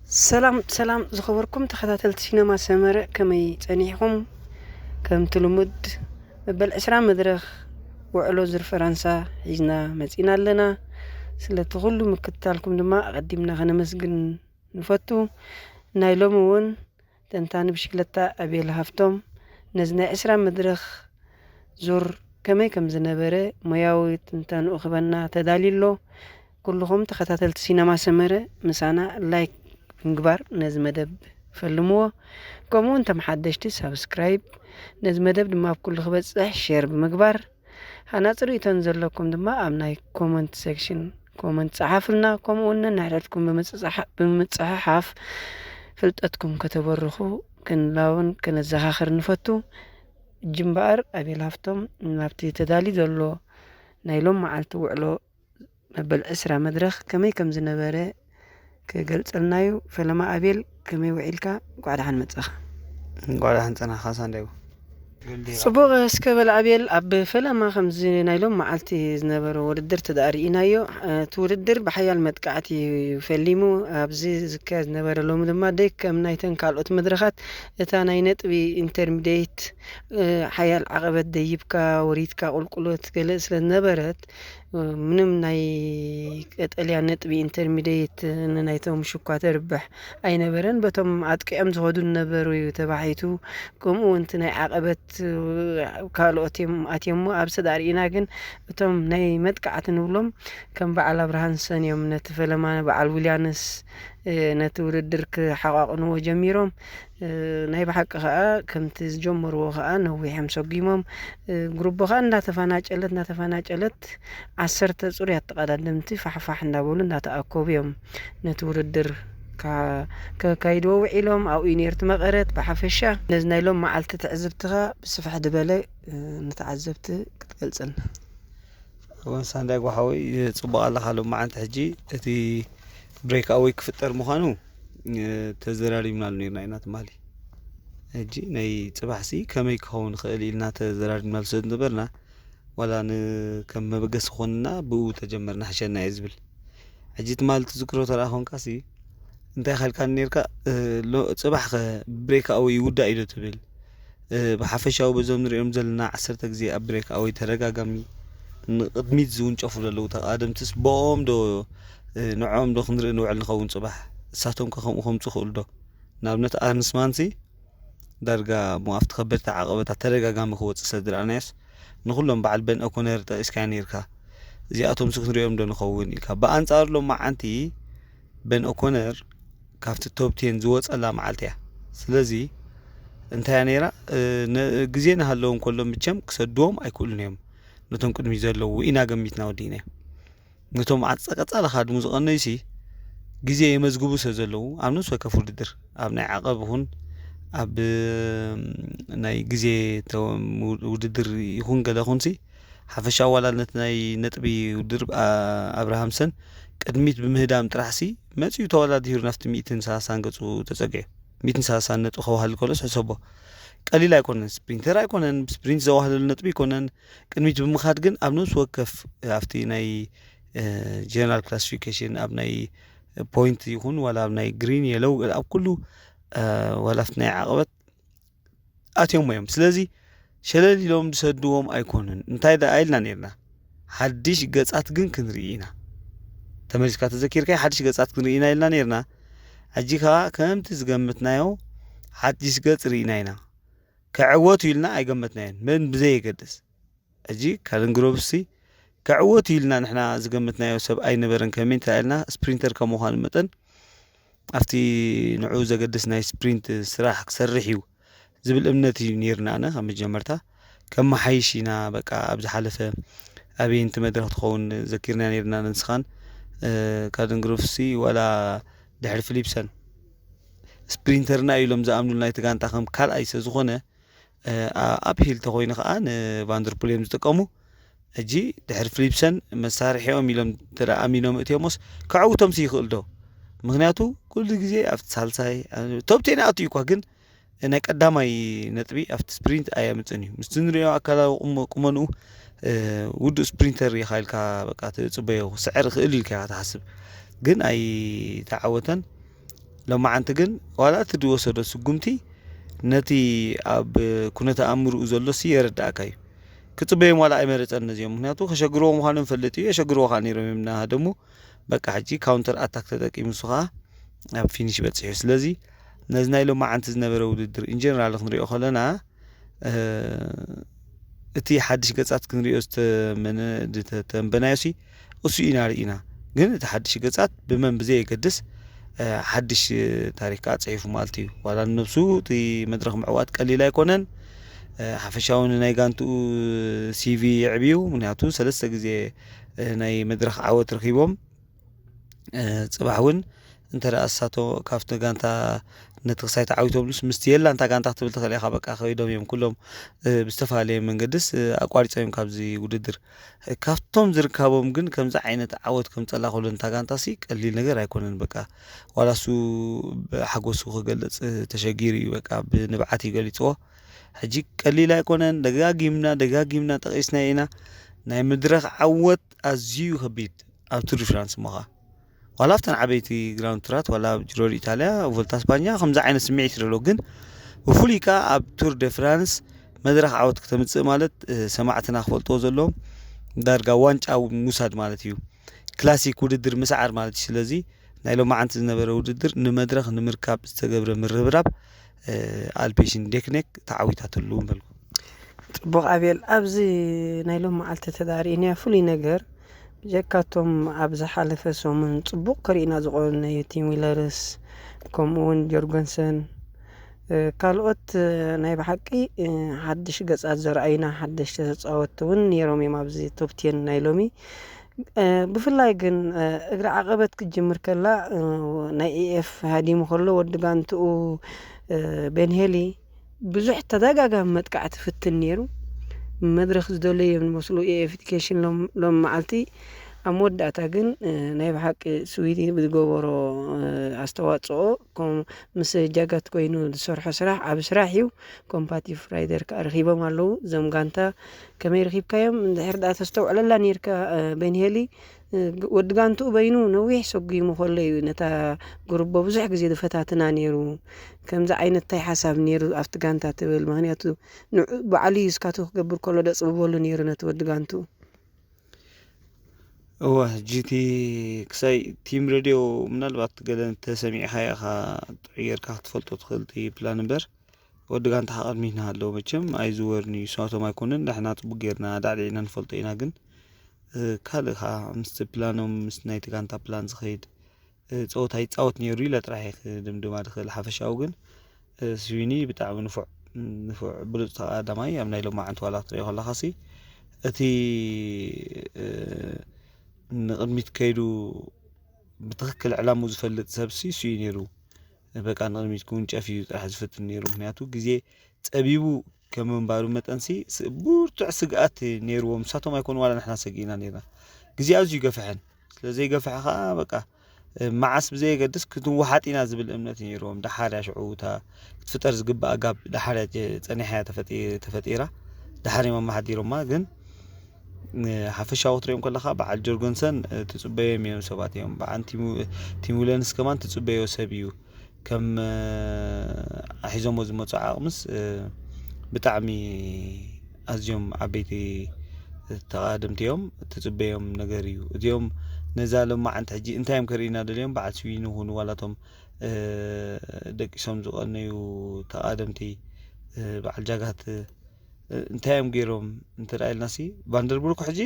ሰላም ሰላም ዝኸበርኩም ተኸታተልቲ ሲነማ ሰመረ፣ ከመይ ጸኒሕኩም? ከምቲ ልሙድ መበል ዕስራ መድረኽ ውዕሎ ዙር ፈረንሳ ሒዝና መጺና ኣለና። ስለቲ ኩሉ ምክትታልኩም ድማ ኣቐዲምና ከነመስግን ንፈቱ። ናይ ሎሚ እውን ተንታኒ ብሽክለታ ኣቤል ሃፍቶም ነዚ ናይ ዕስራ መድረኽ ዙር ከመይ ከም ዝነበረ ሞያዊ ትንታንኡ ክበና ተዳልዩ ኣሎ። ኩልኹም ተኸታተልቲ ሲነማ ሰመረ ምሳና ላይክ ምግባር ነዚ መደብ ፈልምዎ። ከምኡ እውን ተም ሓደሽቲ ሳብስክራይብ፣ ነዚ መደብ ድማ ኣብ ኩሉ ክበጽሕ ሼር ብምግባር፣ ሃናጺ ርእይቶን ዘለኩም ድማ ኣብ ናይ ኮመንት ሴክሽን ኮመንት ጸሓፉልና። ከምኡ እውን ነንሕድሕድኩም ብምጽጻሓ-፣ ብምጽሕሓፍ ፍልጠትኩም ከተበርኹ ክንላውን ከነዘኻኽር ንፈቱ። እጂ እምበኣር ኣቤል ሃፍቶም ናብቲ ተዳልዩ ዘሎ ናይ ሎም መዓልቲ ውዕሎ መበል ዕስራ መድረኽ ከመይ ከም ዝነበረ ክገልጸልና እዩ። ፈለማ ኣቤል፣ ከመይ ውዒልካ? እንቋዕ ደሓን መጻኻ። እንቋዕ ደሓን ጸናኻ ሳንዳይጎ። ጽቡቕ፣ እስከ በል ኣቤል፣ ኣብ ፈለማ ከምዚ ናይ ሎም መዓልቲ ዝነበረ ውድድር ተደኣ ርኢናዮ። እቲ ውድድር ብሓያል መጥቃዕቲ እዩ ፈሊሙ። ኣብዚ ዝካየድ ዝነበረ ሎሚ ድማ ደይ ከም ናይተን ካልኦት መድረኻት እታ ናይ ነጥቢ ኢንተርሚዲየት፣ እ፣ ሓያል ዓቐበት ደይብካ፣ ወሪድካ ቁልቁለት ገለ ስለ ዝነበረት፣ ምንም ናይ ቀጠልያ ነጥቢ ኢንተርሚዲየት ንናይቶም ሽኳ ተርብሕ ኣይነበረን። በቶም ኣጥቂዖም ዝኸዱ ነበሩ እዩ ተባሒቱ። ከምኡ እውን እቲ ናይ ዓቐበት ካልኦት እዮም ኣትዮሞ። ኣብ ሰዳ ርኢና ግን እቶም ናይ መጥቃዕቲ ንብሎም ከም በዓል ኣብርሃንሰን እዮም ነቲ ፈለማ በዓል ዊልያንስ፣ እ፣ ነቲ ውድድር ክሓቋቕንዎ ጀሚሮም። እ፣ ናይ ብሓቂ ኸኣ ከምቲ ዝጀመርዎ ኸኣ ነዊሖም ሰጒሞም። እ፣ ግሩቦ ኸኣ እንዳተፈናጨለት፣ እንዳተፈናጨለት ዓሰርተ ጽሩያት ተቐዳደምቲ ፋሕፋሕ እንዳበሉ እንዳተኣከቡ እዮም ነቲ ውድድር ካ-፣ ከካይድዎ ውዒሎም። ኣብኡ እዩ ነይሩ እቲ መቐረት ብሓፈሻ። ነዚ ናይ ሎም መዓልቲ ትዕዝብትኻ ብስፍሕ ዝበለ፣ እ፣ ንተዓዘብቲ ክትገልጸልና። እወን ሳንዳይ ጓሓወይ፣ ጽቡቕ ኣለኻ። ሎማዓንቲ ሕጂ እቲ ብሬክ ኣወይ ክፍጠር ምዃኑ፣ እ፣ ተዘራሪብናሉ ነይርና ኢና ትማሊ። ሕጂ ናይ ጽባሕሲ ከመይ ክኸውን ይኽእል ኢልና ተዘራሪብናሉ ስለ ዝነበርና፣ ዋላ ን-፣ ከም መበገሲ ክኾንና ብኡ ተጀመርና ሕሸና እየ ዝብል። ሕጂ ትማሊ ትዝክሮ ተረኣ ኾንካሲ፣ እንታይ ኻልካ ነርካ? እ፣ ሎ-፣ ጽባሕ ኸ ብሬክ ኣወይ ይውዳእ እዩ ዶ ትብል? እ፣ ብሓፈሻዊ በዞም ንሪኦም ዘለና ዓሰርተ ግዜ ኣብ ብሬክ ኣወይ ተደጋጋሚ ንቕድሚት ዝውንጨፉ ዘለዉ ተቓደምትስ ብኦም ዶ፣ እ፣ ንዕኦም ዶ ክንርኢ ንውዕል ንኸውን ጽባሕ? እሳቶም ከ ከምኡ ከምጹ ይኽእሉ ዶ? ንኣብነት ኣርንስማንሲ ዳርጋ እሞ ኣብቲ ከበድቲ ዓቐበታት ተደጋጋሚ ክወጽእ ስለ ዝረኣናዮስ፣ ንኹሎም በዓል በን ኦኮነር ጠቒስካዮ ነይርካ። እዚኣቶምሲ ክንሪኦም ዶ ንኸውን ኢልካ። ብኣንጻሩ ሎማዓንቲ በን ኦኮነር ካብቲ ቶፕ ቴን ዝወጸላ መዓልቲ እያ። ስለዚ እንታይ እያ ነይራ? እ፣ ነ-፣ ግዜ እናሃለዎም ከሎ ምቸም ክሰድዎም ኣይክእሉን እዮም። ነቶም ቅድሚት ዘለዉ ኢና ገሚትና ወዲእናዮ። ነቶም ዓጸ ቀጻሊ ካድሙ ዝቐነዩሲ ግዜ የመዝግቡ ስለ ዘለዉ፣ ኣብ ነፍሲ ወከፍ ውድድር፣ ኣብ ናይ ዓቐብ ይኹን ኣብ፣ እ፣ ናይ ግዜ ተ-፣ ውድድር ይኹን ገለ ይኹንሲ፣ ሓፈሻዊ ዋላነት ናይ ነጥቢ ውድድር፣ ኣ-፣ ኣብርሃምሰን ቅድሚት ብምህዳም ጥራሕሲ መጺኡ ተወዳዲሩ ናብቲ ሚእትን ሰላሳን ገጹ ተጸጊዑ። ሚእትን ሰላሳን ነጥቢ ከዋህል ከሎስ ሕሰቦ። ቀሊል ኣይኮነን፣ ስፕሪንተር ኣይኮነን፣ ስፕሪንት ዘዋህለሉ ነጥቢ ኣይኮነን። ቅድሚት ብምኻድ ግን ኣብ ነፍሲ ወከፍ ኣብቲ ናይ፣ እ፣ ጀነራል ክላሲፊኬሽን፣ ኣብ ናይ ፖይንት ይኹን ዋላ ኣብ ናይ ግሪን፣ የሎው፣ ኣብ ኩሉ፣ እ፣ ዋላ ኣብቲ ናይ ዓቐበት ኣትዮሞ እዮም። ስለዚ ሸለል ኢሎም ዝሰድዎም ኣይኮኑን። እንታይ ደኣ ኢልና ነይርና? ሓድሽ ገጻት ግን ክንርኢ ኢና። ተመሊስካ ተዘኪርካዮ? ሓድሽ ገጻት ክንርኢ ኢና ኢልና ነይርና። ሕጂ ከኣ ከምቲ ዝገመትናዮ ሓድሽ ገጽ ርኢና ኢና። ክዕወቱ ኢልና ኣይገመትናዮን፣ መን ብዘየገድስ። ሕጂ ካለን ግሮቭስሲ ክዕወቱ ኢልና ንሕና ዝገመትናዮ ሰብ ኣይነበረን። ከመይ እንተ ኢልና ስፕሪንተር ከም ምዃኑ መጠን ኣብቲ ንዕኡ ዘገድስ ናይ ስፕሪንት ስራሕ ክሰርሕ እዩ ዝብል እምነት እዩ ነይርና። ኣነ ካብ መጀመርታ ከመሓይሽ ኢና፣ በቃ ኣብ ዝሓለፈ ኣበይንቲ መድረኽ ትኸውን ዘኪርና ነይርና። ንስኻን፣ እ፣ ካለን ግሮቭስሲ ዋላ ድሕሪ ፊሊፕሰን ስፕሪንተርና ኢሎም ዝኣምኑልና እቲ ጋንታ ከም ካልኣይ ስለ ዝኾነ፣ እ፣ ኣ-፣ ኣፕሂል ተኾይኑ ኸዓ ንቫንደርፑል እዮም ዝጥቀሙ። ሕጂ ድሕሪ ፊሊፕሰን መሳርሒኦም ኢሎም እንተ ደኣ ኣሚኖም እትዮሞስ ከዕውቶምሲ ይኽእል ዶ? ምኽንያቱ ኩሉ ግዜ ኣብቲ ሳልሳይ፣ እ፣ ቶፕ ቴን ኣትዩ እኳ፣ ግን ናይ ቀዳማይ ነጥቢ ኣብቲ ስፕሪንት ኣየምጽእን እዩ። ምስቲ ንሪኦ ኣካላዊ ቁመ-፣ ቁመንኡ፣ እ፣ ውዱእ ስፕሪንተር ኢኻ ኢልካ በቃ ትጽበዮ፣ ክስዕር ይኽእል ኢልካ ኢኻ ትሓስብ። ግን ኣይተዓወተን። ሎማዓንቲ ግን ዋላ እቲ ዝወሰዶ ስጉምቲ ነቲ ኣብ ኩነተ ኣእምርኡ ዘሎ ሲ የረዳእካ እዩ። ክጽበዮም ዋላ ኣይመረጸን ነዚኦም፣ ምክንያቱ ከሸግርዎ ምዃኖም ፈልጥ እዩ። የሸግርዎ ከዓ ነይሮም እዮም እናሃደሙ፣ በቃ ሕጂ ካውንተር ኣታክ ተጠቂሙ እሱ ከዓ ኣብ ፊኒሽ በጺሑ። ስለዚ ነዚ ናይ ሎማዓንቲ ዝነበረ ውድድር ኢንጀነራል ክንሪኦ ከለና እቲ ሓድሽ ገጻት ክንሪኦ ዝተመነ ዝተንበናዮ ሲ እሱ ኢና ርኢና። ግን እቲ ሓድሽ ገጻት ብመን ብዘየገድስ ሓድሽ ታሪክ ከዓ ፅሒፉ ማለት እዩ። ዋላ ንነብሱ እቲ መድረክ ምዕዋት ቀሊል ኣይኮነን። ሓፈሻዊ ንናይ ጋንትኡ ሲቪ የዕብዩ፣ ምክንያቱ ሰለስተ ግዜ ናይ መድረክ ዓወት ረኪቦም። ጽባሕ እውን እንተ ደኣ እሳቶ ካብቲ ጋንታ ነቲ ክሳይ ተዓዊቶምሉስ ምስቲ የላ እንታ ጋንታ ክትብል ትኽእል ኢኻ። በቃ ከይዶም እዮም ኩሎም ብዝተፈላለየ መንገድስ ኣቋሪጾም እዮም ካብዚ ውድድር። ካብቶም ዝርካቦም ግን ከምዚ ዓይነት ዓወት ከምጸላ ከሎ እንታ ጋንታ ሲ ቀሊል ነገር ኣይኮነን። በቃ ዋላ እሱ ብሓጎሱ ክገልጽ ተሸጊሩ እዩ። በቃ ብንብዓት እዩ ገሊጽዎ። ሕጂ ቀሊል ኣይኮነን። ደጋጊምና ደጋጊምና ጠቒስና ኢና። ናይ መድረኽ ዓወት ኣዝዩ ከቢድ ኣብ ቱር ዲ ፍራንስ እሞ ኸኣ ዋላ ኣብተን ዓበይቲ ግራንድ ቱራት ዋላ ኣብ ጅሮ ዲ ኢታልያ ቮልታ ስፓኛ ከምዚ ዓይነት ስምዒት ይደሎ። ግን ብፍሉይ ከኣ ኣብ ቱር ደ ፍራንስ መድረኽ ዓወት ክተምጽእ ማለት ሰማዕትና ክፈልጥዎ ዘለዎም ዳርጋ ዋንጫ ምውሳድ ማለት እዩ። ክላሲክ ውድድር ምስዓር ማለት እዩ። ስለዚ ናይ ሎማዓንቲ ዝነበረ ውድድር ንመድረኽ ንምርካብ ዝተገብረ ምርብራብ ኣልፔሽን ዴክኔክ ተዓዊታትሉ ምበልኩ። ጽቡቕ ኣቤል፣ ኣብዚ ናይ ሎም መዓልቲ ተዳሪእናያ ፍሉይ ነገር ብጀካቶም ኣብ ዝሓለፈ ሰሙን ጽቡቕ ክርኢና ዝቆነዩ ቲም ዊለርስ ከምኡ እውን ጆርገንሰን ካልኦት ናይ ብሓቂ ሓድሽ ገጻት ዘረኣዩና ሓደሽቲ ተጻወትቲ እውን ነይሮም እዮም ኣብዚ ቶፕ ቴን ናይ ሎሚ። ብፍላይ ግን እግሪ ዓቐበት ክትጅምር ከላ ናይ ኤኤፍ ሃዲሙ ከሎ ወዲ ጋንትኡ ቤንሄሊ ብዙሕ ተደጋጋሚ መጥቃዕቲ ፍትን ነይሩ። መድረኽ ዝደለዩ እዮም ዝመስሉ ኤኤፍ ኤዱኬሽን ሎም መዓልቲ ኣብ መወዳእታ ግን ናይ ብሓቂ ስዊዲ ብዝገበሮ ኣስተዋፅኦ ምስ ጃጋት ኮይኑ ዝሰርሖ ስራሕ ዓብ ስራሕ እዩ። ኮምፓቲቭ ራይደር ከዓ ረኪቦም ኣለዉ። እዞም ጋንታ ከመይ ረኪብካዮም እንድሕር ደኣ ተስተውዕለላ ነርካ ቤንሄሊ ወዲ ጋንትኡ በይኑ ነዊሕ ሰጉሙ ከሎ እዩ ነታ ጉርቦ ብዙሕ ግዜ ዝፈታትና ነይሩ። ከምዚ ዓይነት እንታይ ሓሳብ ነይሩ ኣብቲ ጋንታ ትብል? ምክንያቱ ንዑ ባዕሉ እዩ እስካቱ ክገብር ከሎ ደጽብበሉ ነይሩ ነቲ ወዲ ጋንትኡ። እወ ሕጂ እቲ ክሳይ ቲም ሬድዮ ምናልባት ገለ እንተሰሚዕካ ኢኻ ጥዑይ ጌርካ ክትፈልጦ ትኽእል እቲ ፕላን እምበር ወዲ ጋንታኻ ቅድሚትና ኣለዉ መቸም ኣይዝወርን እዩ። ንሳቶም ኣይኮኑን ንሕና ጽቡቅ ጌርና ዳዕዲዕና ንፈልጦ ኢና ግን ካልእ ከዓ ምስቲ ፕላኖም ምስ ናይቲ ጋንታ ፕላን ዝኸይድ ፀወታ ይፃወት ነይሩ ኢለ ጥራሕ ክድምድማ ዝኽእል። ሓፈሻዊ ግን ስዊኒ ብጣዕሚ ንፉዕ ንፉዕ ብሉፅ ተቐዳማይ ኣብ ናይ ሎማዓንቲ ዋላ ክትሪኦ ከለኻ ሲ እቲ ንቕድሚት ከይዱ ብትኽክል ዕላሙ ዝፈልጥ ሰብ ሲ ስዩ ነይሩ። በቃ ንቕድሚት ክውንጨፍ እዩ ጥራሕ ዝፍትን ነይሩ። ምክንያቱ ግዜ ፀቢቡ ከም ምንባሩ መጠን ሲ ብርቱዕ ስግኣት ነይርዎም። ንሳቶም ኣይኮኑ ዋላ ንሕና ሰጊእና ነይርና። ግዜ ኣዝዩ ይገፍሐን ስለ ዘይገፍሐ ከዓ በቃ መዓስ ብዘየገድስ ክትወሓጥ ኢና ዝብል እምነት ነይርዎም። ደሓር እያ ሽዑ እታ ክትፍጠር ዝግባእ ጋብ ደሓር እያ ጸኒሓ እያ ተፈጢ- ተፈጢራ ደሓር እዮም ኣመሓዲሮማ። ግን ሓፈሻዊ ክትሪኦም ከለካ በዓል ጆርገንሰን ትጽበዮም እዮም ሰባት እዮም። በዓል ቲሙ- ቲሙለንስ ከማን ትጽበዮ ሰብ እዩ። ከም ኣሒዞሞ ዝመፁ ዓቕምስ ብጣዕሚ ኣዝዮም ዓበይቲ ተቓደምቲ እዮም። ትፅበዮም ነገር እዩ። እዚኦም ነዛ ሎማዓንቲ ሕጂ እንታይ እዮም ከርእዩና ደልዮም በዓል ስዊኒ ይኹኑ ዋላቶም ደቂሶም ዝቐነዩ ተቓደምቲ በዓል ጃጋት እንታይ እዮም ገይሮም እንተ ኢልናሲ ቫንደርቡርክ ሕጂ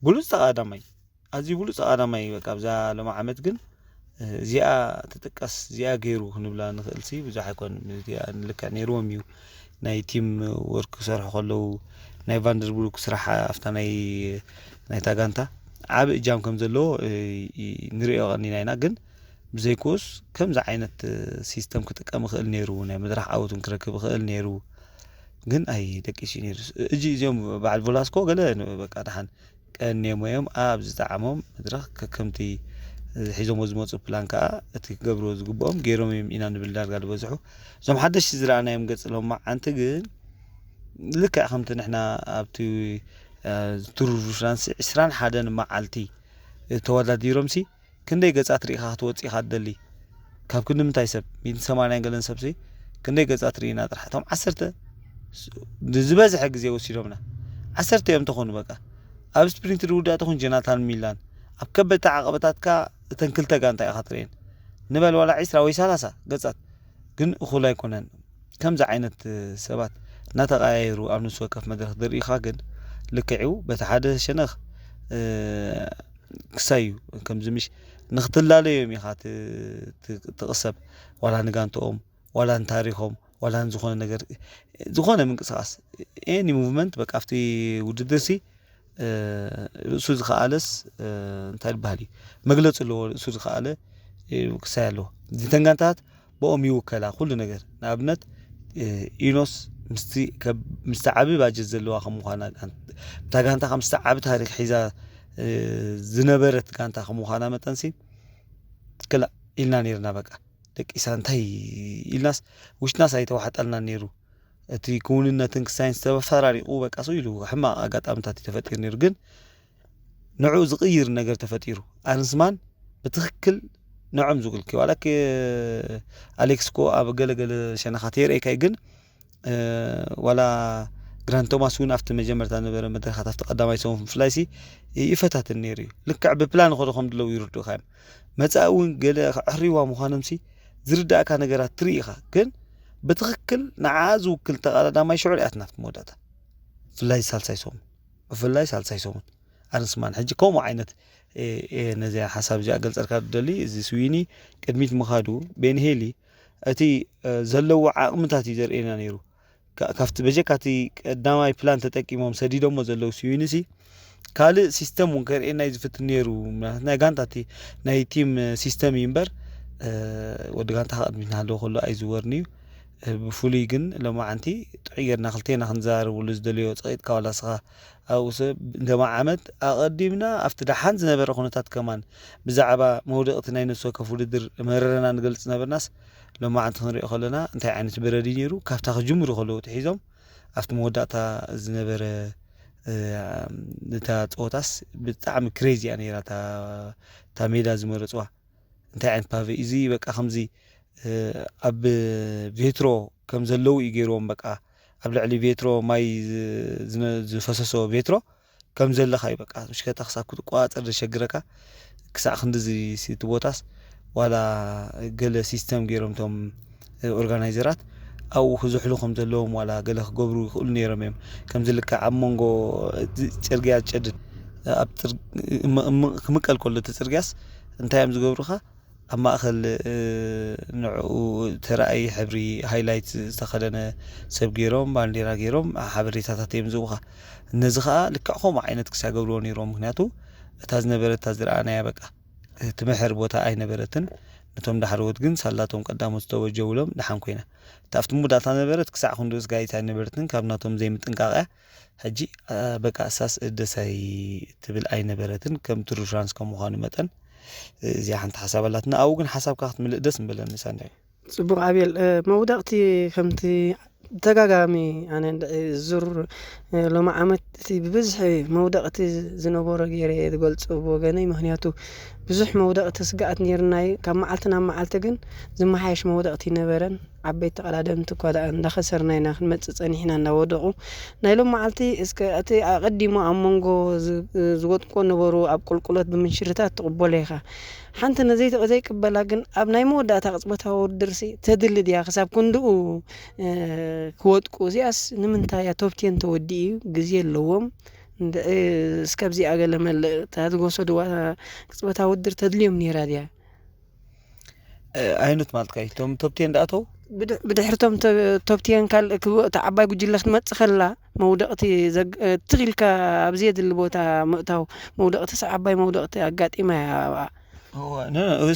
ብሉፅ ተቓዳማይ ኣዝዩ ብሉፅ ተቓዳማይ በቃ ኣብዛ ሎማ ዓመት ግን እዚኣ ትጥቀስ እዚኣ ገይሩ ክንብላ ንኽእል ሲ ብዙሕ ኣይኮን እዚኣ ንልክዕ ነይርዎም እዩ ናይ ቲም ወርክ ክሰርሑ ከለዉ ናይ ቫንደርቡርክ ስራሕ ኣብታ ናይ ናይታ ጋንታ ዓብ እጃም ከም ዘለዎ ንሪኦ ቀኒና ኢና ግን ብዘይክኡስ ከምዚ ዓይነት ሲስተም ክጥቀም ይኽእል ነይሩ ናይ መድረክ ዓወቱን ክረክብ ይኽእል ነይሩ ግን ኣይ ደቂሱ ነይሩ እጂ እዚኦም በዓል ቮላስኮ ገለ በቃ ደሓን ቀንየሞ እዮም ኣብ ዝጠዓሞም መድረኽ ከከምቲ ሒዞሞ ዝመፁ ፕላን ከዓ እቲ ክገብርዎ ዝግብኦም ገይሮም እዮም ኢና ንብል ዳርጋ ዝበዝሑ እዞም ሓደሽቲ ዝረኣናዮም ገፅ ሎማዓንቲ ግን ልክዕ ከምቲ ንሕና ኣብቲ ቱር ፍራንስ ዕስራን ሓደን መዓልቲ ተወዳዲሮም ሲ ክንደይ ገፃት ርኢኻ ክትወፅእ ኢኻ ትደሊ ካብ ክንዲ ምንታይ ሰብ ሚእትን ሰማንያን ገለን ሰብሲ ክንደይ ገጻት ርኢና ጥራሕ እቶም ዓሰርተ ዝበዝሐ ግዜ ወሲዶምና ዓሰርተ እዮም ተኾኑ በቃ ኣብ ስፕሪንት ዝውዳእ ተኾን ጀናታን ሚላን ኣብ ከበድቲ ዓቐበታትካ እተን ክልተ ጋንታ ኢኻ ትርእየን ንበል ዋላ ዒስራ ወይ ሰላሳ ገጻት ግን እኹል ኣይኮነን ከምዚ ዓይነት ሰባት እናተቐያየሩ ኣብ ንስ ወከፍ መድረክ ዝርኢኻ ግን ልክዕው በቲ ሓደ ሸነኽ ክሳዩ ከምዚ ምሽ ንክትላለዮም ኢኻ ትቕሰብ ዋላ ንጋንተኦም ዋላ ንታሪኾም ዋላ ዝኾነ ነገር ዝኾነ ምንቅስቃስ any movement በቃ ኣብቲ ውድድር ሲ ርእሱ ዝኸኣለስ እንታይ ዝበሃል እዩ መግለፂ ኣለዎ ርእሱ ዝኸኣለ ክሳይ ኣለዎ እዚተን ጋንታት ብኦም ይውከላ ኩሉ ነገር ንኣብነት ኢኖስ ምስቲ ዓቢ ባጀት ዘለዋ ከም ምኳና እታ ጋንታ ከም ምስቲ ዓቢ ታሪክ ሒዛ ዝነበረት ጋንታ ከም ምኳና መጠንሲ ክላ ኢልና ነርና በቃ ደቂሳ እንታይ ኢልናስ ውሽጥናስ ኣይተዋሕጠልና ነይሩ እቲ ክውንነትን ክሳይንስ ተፈራሪቁ በቃ ሰው ኢሉ ሕማቅ ኣጋጣሚታት ተፈጢሩ ነይሩ ግን ንዑ ዝቕይር ነገር ተፈጢሩ ኣርንስማን ብትክክል ንዖም ዝብልኪ ዋላ ኣሌክስኮ ኣብ ገለገለ ሸነኻት የርእየካይ ግን ዋላ ግራንድ ቶማስ እውን ኣብቲ መጀመርታ ነበረ መድረኻት ኣብቲ ቀዳማይ ሰሙን ብፍላይ ሲ ይፈታትን ነይሩ እዩ ልክዕ ብፕላን ኸዶ ከም ድለው ይርድኡኻ እዮም መፃኢ እውን ገለ ክዕርይዋ ምዃኖም ሲ ዝርዳእካ ነገራት ትርኢ ኢኻ ግን ብትኽክል ንዓ ዝውክል ተቐዳዳማይ ሽዑ ሪኣትና ኣብቲ መወዳእታ ብፍላይ ሳልሳይ ሰሙን ብፍላይ ሳልሳይ ሰሙን ኣርንስማን ሕጂ ከምኡ ዓይነት ነዚ ሓሳብ እዚኣ ገልፀልካ ደሊ እዚ ስዊኒ ቅድሚት ምኻዱ ቤንሄሊ እቲ ዘለዎ ዓቕምታት እዩ ዘርእየና ነይሩ ካብቲ በጀካቲ ቀዳማይ ፕላን ተጠቂሞም ሰዲዶሞ ዘለዉ ስዊኒ ሲ ካልእ ሲስተም እውን ከርእየና እዩ ዝፍትን ነይሩ ናይ ጋንታ እቲ ናይ ቲም ሲስተም እዩ እምበር ወዲ ጋንታ ከቅድሚት ናሃለዎ ከሎ ኣይዝወርን እዩ ብፍሉይ ግን ሎማዓንቲ ጥዑይ ጌርና ክልቴና ክንዘራረብሉ ዝደልዮ ፀቂጥካ ዋላ ስኻ ኣብኡ ሰብ እንደማ ዓመት ኣቐዲምና ኣብቲ ደሓን ዝነበረ ኩነታት ከማን ብዛዕባ መውደቕቲ ናይ ነፍሲ ወከፍ ውድድር መረረና ንገልፅ ነበርናስ ሎማዓንቲ ክንሪኦ ከለና እንታይ ዓይነት በረድ እዩ ነይሩ ካብታ ክጅምሩ ከለዉ ትሒዞም ኣብቲ መወዳእታ ዝነበረ እታ ፀወታስ ብጣዕሚ ክሬዚ እያ ነይራ እታ ሜዳ ዝመረፅዋ እንታይ ዓይነት ፓቨ እዚ በቃ ከምዚ ኣብ ቬትሮ ከም ዘለዉ እዩ ገይርዎም በቃ ኣብ ልዕሊ ቬትሮ ማይ ዝፈሰሶ ቬትሮ ከም ዘለኻ እዩ በቃ ምሽከታ ክሳብ ክትቆፃፀር ዘሸግረካ ክሳዕ ክንድዚ እቲ ቦታስ ዋላ ገለ ሲስተም ገይሮም እቶም ኦርጋናይዘራት ኣብኡ ክዝሕሉ ከም ዘለዎም ዋላ ገለ ክገብሩ ይኽእሉ ነይሮም እዮም ከምዚ ልክዕ ኣብ መንጎ ጽርግያ ዝጨድድ ኣብ ክምቀል ከሎ እቲ ጽርግያስ እንታይ እዮም ዝገብሩኻ ኣብ ማእኸል ንዕኡ ተራእይ ሕብሪ ሃይላይት ዝተኸደነ ሰብ ገይሮም ባንዴራ ገይሮም ሓበሬታታት እዮም ዝህቡኻ ነዚ ከዓ ልክዕ ከምኡ ዓይነት ክሳገብርዎ ነይሮም ምክንያቱ እታ ዝነበረት እታ ዝረኣናያ በቃ ትምሕር ቦታ ኣይነበረትን ነቶም ዳሕረዎት ግን ሳላቶም ቀዳሞት ዝተወጀውሎም ደሓን ኮይና እታ ኣብቲ ሙዳታ ነበረት ክሳዕ ክንድኡስ ጋይት ኣይነበረትን ካብ ናቶም ዘይምጥንቃቕያ ሕጂ በቃ እሳስ ደሳይ ትብል ኣይነበረትን ከም ትሩ ፍራንስ ከም ምዃኑ መጠን እዚኣ ሓንቲ ሓሳብ ኣላትና ኣብኡ ግን ሓሳብካ ክትምልእ ደስ ምበለኒ ሳንዳይ ጽቡቕ ኣቤል መውደቕቲ ከምቲ ብተጋጋሚ ኣነ ዙር ሎሚ ዓመት እቲ ብብዝሒ መውደቕቲ ዝነበሮ ገይረ ዝገልፁ ብወገነይ ምክንያቱ ብዙሕ መውደቕቲ ስግኣት ነይርናይ ካብ መዓልቲ ናብ መዓልቲ ግን ዝመሓየሽ መውደቕቲ ይነበረን ዓበይቲ ቀዳደምቲ እኳ ደኣ እንዳኸሰርና ኢና ክንመፅእ ፀኒሕና እንዳወደቑ ናይ ሎም መዓልቲ እስከ እቲ ኣቐዲሙ ኣብ መንጎ ዝወጥቆ ነበሩ ኣብ ቁልቁለት ብምንሽርታት ትቕበሎ ኢኻ ሓንቲ ነዘይትቕ ዘይቅበላ ግን ኣብ ናይ መወዳእታ ቅጽበታዊ ውድድርሲ ተድሊ ድያ ክሳብ ክንድኡ ክወጥቁ እዚኣስ ንምንታይ እያ ቶፕቴን ተወዲኡ ግዜ ኣለዎም እስከብዚኣ ገለ መልእ እታ ዝወሰድዋ ቅጽበታዊ ውድድር ተድልዮም ነይራ ድያ ኣይነት ማለት ካይ እቶም ቶፕቴን ዳኣተው ብድሕርቶም ቶፕቴን ካልእ ክብእታ ዓባይ ጉጅለ ክትመጽእ ከላ መውደቕቲ ትኺልካ ኣብ ዘየድሊ ቦታ ምእታው መውደቕቲ ዓባይ መውደቕቲ ኣጋጢማ እያ ኣብኣ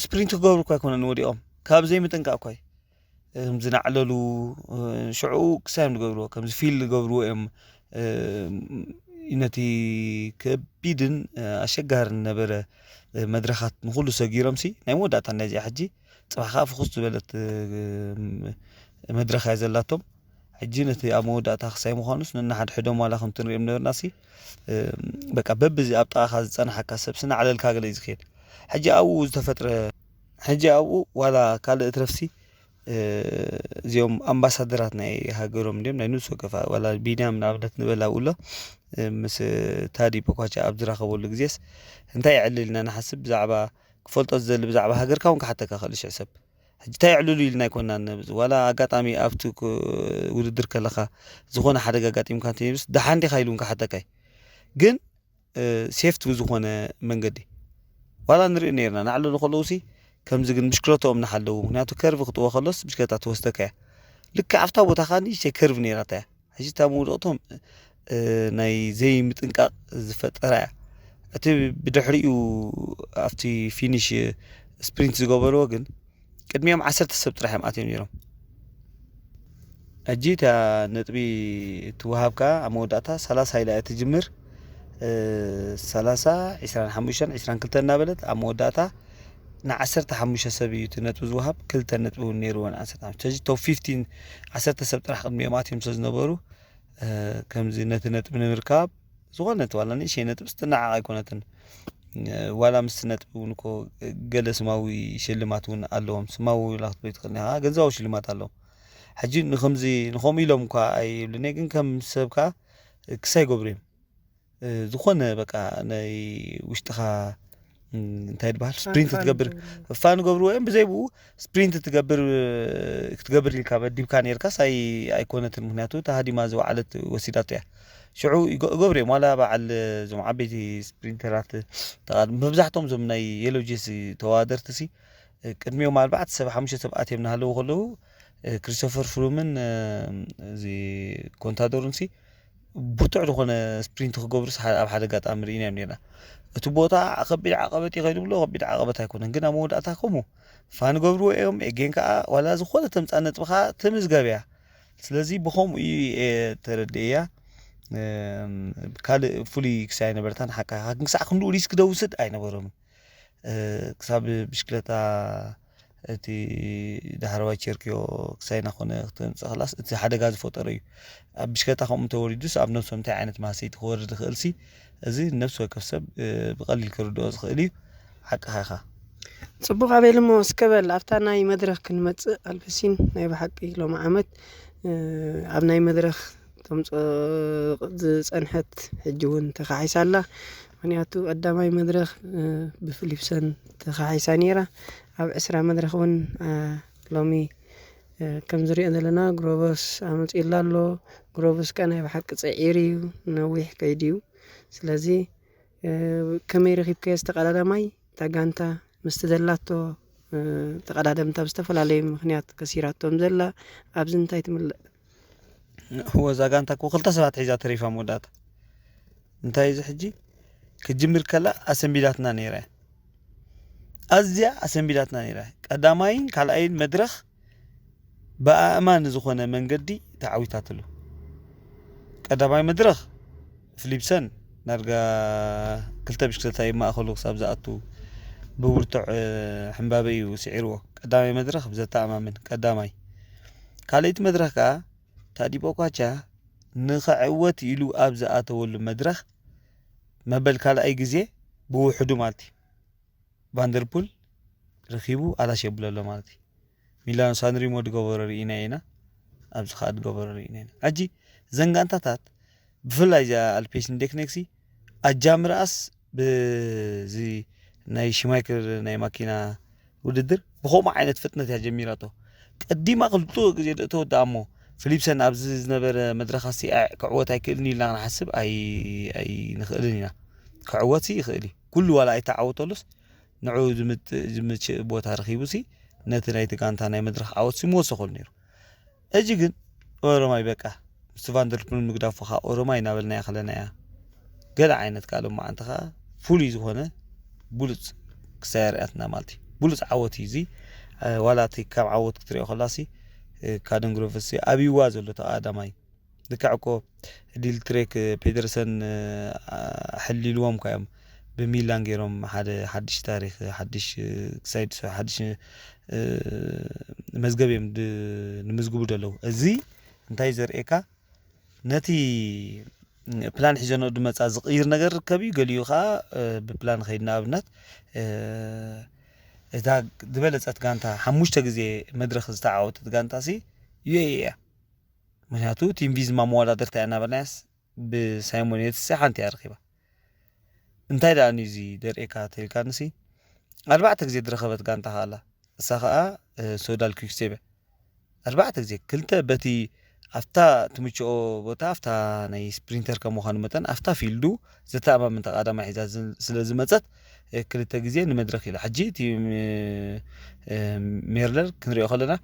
ስፕሪንት ክገብሩ እኳ ኣይኮነን ወዲቖም ካብ ዘይምጥንቃቕ እኳ ከምዚ ናዕለሉ ሽዑ ክሳዮም ዝገብርዎ ከምዚ ፊል ዝገብርዎ እዮም ነቲ ከቢድን ኣሸጋርን ነበረ መድረኻት ንኩሉ ሰጊሮም ሲ ናይ መወዳእታ ናይዚኣ ሕጂ ፅባሕ ከዓ ፍኩስ ዝበለት መድረኽ እያ ዘላቶም ሕጂ ነቲ ኣብ መወዳእታ ክሳይ ምኳኑስ ነናሓድሕዶም ዋላ ከምቲ ንሪኦም ነበርና ሲ በቃ በብዚ ኣብ ጥቓኻ ዝፀናሓካ ሰብ ስናዕለልካ ገለ እዩ ዝኽእል ሕጂ ኣብኡ ዝተፈጥረ ሕጂ ኣብኡ ዋላ ካልእ እትረፍሲ እዚኦም ኣምባሳደራት ናይ ሃገሮም እንዲም ናይ ንሱ ወከፋ ዋላ ቢንያም ንኣብነት ንበል ኣብኡ ኣሎ ምስ ታዲ ፖኳቻ ኣብ ዝራኸበሉ ግዜስ እንታይ ይዕልል ኢና ንሓስብ ብዛዕባ ክፈልጦ ዝደሊ ብዛዕባ ሃገርካ እውን ክሓተካ ክእል ሽዕ ሰብ ሕጂ እንታይ ይዕልሉ ኢልና ኣይኮናን ዋላ ኣጋጣሚ ኣብቲ ውድድር ከለካ ዝኾነ ሓደጋ ኣጋጢምካ እንተይሉስ ደሓን ዲካ ኢሉ እውን ክሓተካ እዩ ግን ሴፍቲ ብዝኾነ መንገዲ ዋላ ንርኢ ነርና ናዕለሉ ከለውሲ ከምዚ ግን ብሽክለትኦም ናሓለዉ ምክንያቱ ከርቭ ክጥዎ ከሎስ ብሽክለታ ትወስደካ እያ ልክዕ ኣብታ ቦታ ከዓ ንእሽተይ ከርቭ ነይራታ እያ ሕጂ እታ መውደቕቶም ናይ ዘይምጥንቃቕ ዝፈጠራ እያ እቲ ብድሕሪኡ ኣብቲ ፊኒሽ ስፕሪንት ዝገበርዎ ግን ቅድሚኦም ዓሰርተ ሰብ ጥራሕ እዮም ኣትዮም ነይሮም ሕጂ እታ ነጥቢ ትወሃብ ከዓ ኣብ መወዳእታ ሰላሳ ኢላ እያ ትጅምር ሰላሳ ዒስራን ሓሙሽተን ዒስራን ክልተን እናበለት ኣብ መወዳእታ ንዓሰርተ ሓሙሽተ ሰብ እዩ እቲ ነጥቢ ዝወሃብ ክልተ ነጥቢ እውን ነይርዎ ንዓሰርተ ሓሙሽተ ሕጂ ቶፕ ፊፍቲን ዓሰርተ ሰብ ጥራሕ ቅድሚኦም ኣትዮም ስለ ዝነበሩ ከምዚ ነቲ ነጥቢ ንምርካብ ዝኾነት ዋላ ንእሽተይ ነጥቢ ስትናዓቕ ኣይኮነትን ዋላ ምስቲ ነጥቢ እውን እኮ ገለ ስማዊ ሽልማት እውን ኣለዎም ስማዊ ኢላ ክትብሎ ትኽእል ኢኻ ገንዘባዊ ሽልማት ኣለዎም ሕጂ ንከምዚ ንከምኡ ኢሎም እኳ ኣይብልን ግን ከም ሰብ ከዓ ክሳይ ገብሩ እዮም ዝኾነ በቃ ናይ ውሽጥኻ እንታይ ድበሃል ስፕሪንት ትገብር ፋን ገብርዎ እዮም ብዘይ ብኡ ስፕሪንት ትገብር ክትገብር ኢልካ መዲብካ ነርካስ ኣይኮነትን ምክንያቱ ተሃዲማ ዝወዓለት ወሲዳቶ እያ ሽዑ ይገብሩ እዮም ዋላ በዓል እዞም ዓበይቲ ስፕሪንተራት ተቓድም መብዛሕቶም እዞም ናይ የሎ ጀሲ ተወዳደርቲ ሲ ቅድሚኦም ኣርባዕተ ሰብ ሓሙሽተ ሰብ ኣትዮም እናሃለዉ ከለዉ ክሪስቶፈር ፍሩምን እዚ ኮንታዶርን ሲ ብርቱዕ ዝኾነ ስፕሪንት ክገብሩስ ኣብ ሓደ ኣጋጣሚ ርኢናዮም ነርና እቲ ቦታ ከቢድ ዓቐበት እዩ ከይዱ ብሎ ከቢድ ዓቐበት ኣይኮነን ግን ኣብ መወዳእታ ከምኡ ፋን ገብርዎ እዮም ኤጌን ከዓ ዋላ ዝኾነ ተምፃእ ነጥቢ ከዓ ትምዝገብ እያ ስለዚ ብከምኡ እዩ ተረድእያ ካልእ ፍሉይ ክሳይ ነበረታን ሓካ ግን ክሳዕ ክንድኡ ሪስክ ደውስድ ኣይነበሮምን ክሳብ ብሽክለታ እቲ ዳሕረዋይ ቸርክዮ ክሳይ ናኾነ ክተምፅእ ክላስ እቲ ሓደጋ ዝፈጠሮ እዩ ኣብ ብሽክለታ ከምኡ እንተወሪዱስ ኣብ ነብሶም እንታይ ዓይነት ማህሰይቲ ክወርድ ይኽእል ሲ እዚ ነብሲ ወከፍ ሰብ ብቐሊል ክርድኦ ዝኽእል እዩ ሓቅኻ ኢኻ ጽቡቕ ኣቤልሞ እስከ በል ኣብታ ናይ መድረኽ ክንመጽእ ኣልበሲን ናይ ብሓቂ ሎሚ ዓመት ኣብ ናይ መድረኽ ተምፅኦ ዝፀንሐት ሕጂ እውን ተኻሒሳ ኣላ። ምኽንያቱ ቀዳማይ መድረኽ ብፍሊፕሰን ተኻሒሳ ነይራ። ኣብ ዕስራ መድረኽ እውን ሎሚ ከም ዝሪኦ ዘለና ግሮቨርስ ኣመፂኡላ ኣሎ። ግሮቨርስ ከ ናይ ብሓቂ ፅዒር እዩ፣ ነዊሕ ከይዲ እዩ። ስለዚ ከመይ ረኺብካዮ ዝተቐዳዳማይ እታ ጋንታ ምስቲ ዘላቶ ተቐዳደምታ ብዝተፈላለዩ ምኽንያት ከሲራቶም ዘላ ኣብዚ እንታይ ትምልእ? እወ እዛ ጋንታ እኮ ክልተ ሰባት ሒዛ ተሪፋ መወዳእታ እንታይ እዚ ሕጂ ክጅምር ከላ ኣሰንቢዳትና ነይራ ኣዝያ ኣሰንቢዳትና ነይራ ቀዳማይን ካልኣይን መድረኽ ብኣእማን ዝኾነ መንገዲ ተዓዊታትሉ ቀዳማይ መድረኽ ፍሊፕሰን ዳርጋ ክልተ ብሽክለታ ይማእኸሉ ክሳብ ዝኣቱ ብብርቱዕ ሕምባበ እዩ ስዒርዎ ቀዳማይ መድረኽ ብዘተኣማምን ቀዳማይ ካልኣይቲ መድረኽ ከዓ ታዲ ፖኳቻ ንኽዕወት ኢሉ ኣብ ዝኣተወሉ መድረኽ መበል ካልኣይ ግዜ ብውሕዱ ማለት እዩ ቫንደርፑል ረኺቡ ኣላሽ የብሎ ኣሎ ማለት እዩ ሚላኖ ሳንሪሞ ድገበሮ ርኢና ኢና ኣብዚ ከዓ ድገበሮ ርኢና ኢና ሕጂ ዘን ጋንታታት ብፍላይ እዚኣ ኣልፔሽን ዴክኔክሲ ኣጃምርኣስ ብዚ ናይ ሽማይክር ናይ ማኪና ውድድር ብከምኡ ዓይነት ፍጥነት እያ ጀሚራቶ ቀዲማ ክልተ ግዜ ተወዳኣ እሞ ፊሊፕሰን ኣብዚ ዝነበረ መድረኻሲ ክዕወት ኣይክእልን ኢልና ክንሓስብ ኣይንኽእልን ኢና ክዕወት ይኽእል እዩ ኩሉ ዋላ ኣይተዓወተሉስ ንዑ ዝምችእ ቦታ ረኺቡሲ ነቲ ናይቲ ጋንታ ናይ መድረኽ ዓወትሲ ምወሰኸሉ ነይሩ ሕጂ ግን ኦሮማይ በቃ ምስቲ ቫንደርፑል ምግዳፉ ከዓ ኦሮማይ እናበልናያ ከለና እያ ገለ ዓይነት ከዓ ሎማዓንቲ ከዓ ፍሉይ ዝኾነ ብሉፅ ክሳይ ኣርእያትና ማለት እዩ ብሉፅ ዓወት እዩ እዚ ዋላ እቲ ካብ ዓወት ክትሪኦ ከላሲ ካደንግሮቨሲ ኣብይዋ ዘሎ ተቃዳማይ ልክዕ እኮ ዲልትሬክ ፔደርሰን ኣሕሊልዎም እኳ እዮም ብሚላን ገይሮም ሓደ ሓድሽ ታሪክ ሓድሽ ክሳይድ ሓድሽ መዝገብ እዮም ንምዝግቡ ዘለዉ እዚ እንታይ ዘርእየካ ነቲ ፕላን ሒዘንኦ ድመፃ ዝቕይር ነገር ርከብ እዩ ገሊኡ ከዓ ብፕላን ኸይድ ንኣብነት እታ ዝበለጸት ጋንታ ሓሙሽተ ግዜ መድረኽ ዝተዓወተት ጋንታ ሲ ዩ ኤ ኢ እያ። ምክንያቱ ቲም ቪዝማ መወዳደርታ እያ እናበልናያስ ብሳይሞን የትስ ሓንቲ እያ ረኺባ። እንታይ ደኣ ንዩ እዚ ደርእየካ ተልካንሲ ኣርባዕተ ግዜ ዝረኸበት ጋንታ ከኣላ እሳ ከኣ ሶዳል ኪክስቴብ እያ። ኣርባዕተ ግዜ ክልተ በቲ ኣብታ ትምችኦ ቦታ ኣብታ ናይ ስፕሪንተር ከም ምዃኑ መጠን ኣብታ ፊልዱ ዘተኣማምን ተቓዳማይ ሒዛ ዝ- ስለ ዝመፀት እ፣ ክልተ ግዜ ንመድረክ ኢላ ሕጂ እቲ ም- እ፣ ሜርለር ክንሪኦ ከለና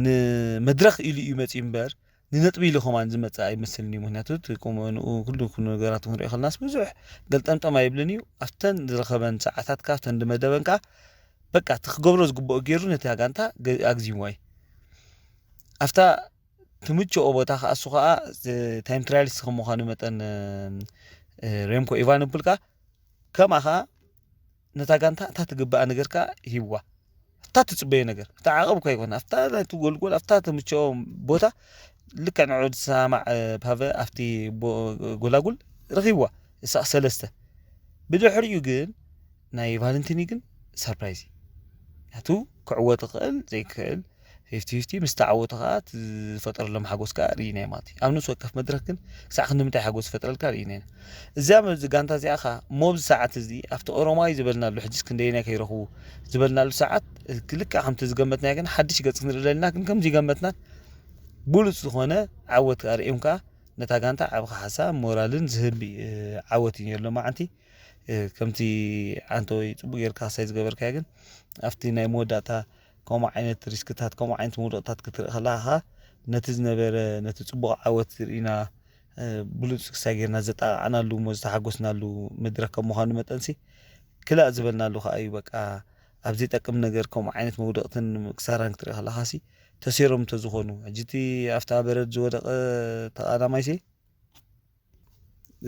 ንመድረክ ኢሉ እዩ መፅኡ እምበር ንነጥቢ ኢሉ ከማን ዝመፅእ ኣይመስልን እዩ። ምክንያቱ እቲ ቁመንኡ ኩሉ ኩሉ ነገራቱ ክንሪኦ ከለናስ ብዙሕ ገልጠምጠም ኣይብልን እዩ። ኣብተን ዝረኸበን ሰዓታት ካብተን ዝመደበን ከዓ በቃ እቲ ክገብሮ ዝግብኦ ገይሩ ነቲ ጋንታ ገ- ኣግዚምዋ እዩ። ኣብታ ትምችኦ ቦታ ከዓ እሱ ከዓ ታይም ትራያሊስት ከም ምዃኑ መጠን እ፣ ሬምኮ ኢቫኖብል ከዓ ከምኣ ከዓ ነታ ጋንታ እታ ትግብኣ ነገር ከዓ ሂብዋ። እታ ትፅበዮ ነገር እታ ዓቐብ እኳ ይኮን ኣብታ ናይቲ ጎልጎል ኣብታ ትምችኦ ቦታ ልክዕ ንዑ ዝሰማዕ እ፣ ፓቨ ኣብቲ ቦ- ጎላጉል ረኺብዋ። እሳ ሰለስተ ብድሕሪኡ ግን ናይ ቫለንቲኒ ግን ሰርፕራይዝ እዩ። ያቱ ክዕወት ይኽእል ዘይክእል ፊፍቲ ፊፍቲ ምስ ተዓወቱ ከዓ እቲ ዝፈጠረሎም ሓጎስ ከዓ ርኢና ማለት እዩ። ኣብ ነፍሲ ወከፍ መድረክ ግን ክሳዕ ክንዲ ምንታይ ሓጎስ ዝፈጥረልካ ርኢና ኢና። እዚኣ መዚ ጋንታ እዚኣ ከዓ ሞብዚ ሰዓት እዚ ኣብቲ ኦሮማይ ዝበልናሉ ሕጂስ ክንደየናይ ከይረኽቡ ዝበልናሉ ሰዓት ልክዕ ከምቲ ዝገመትናዮ ግን ሓድሽ ገፅ ክንርኢ ዘለና ግን ከምዚ ይገመትናን ብሉፅ ዝኾነ ዓወት ኣርእዮም ከዓ ነታ ጋንታ ዓብ ሓሳብ ሞራልን ዝህብ እ፣ ዓወት እዩ ነይሩ ሎማዓንቲ እ፣ ከምቲ ዓንተ ወይ ፅቡቅ ጌርካ ክሳይ ዝገበርካዮ ግን ኣብቲ ናይ መወዳእታ ከምኡ ዓይነት ሪስክታት ከምኡ ዓይነት መውደቕታት ክትርኢ ከለካ ነቲ ዝነበረ ነቲ ፅቡቅ ዓወት ርኢና እ፣ ብሉፅ ክሳይ ጌርና ዘጣቃዕናሉ እሞ ዝተሓጎስናሉ መድረክ ከም ምኳኑ መጠንሲ ክላእ ዝበልናሉ ከዓ እዩ በቃ ኣብ ዘይጠቅም ነገር ከምኡ ዓይነት መውደቕትን ክሳራን ክትርኢ ከለካ ሲ ተሴሮም እንተዝኾኑ ሕጂ እቲ ኣብታ በረድ ዝወደቀ ተቃዳማይ ሲ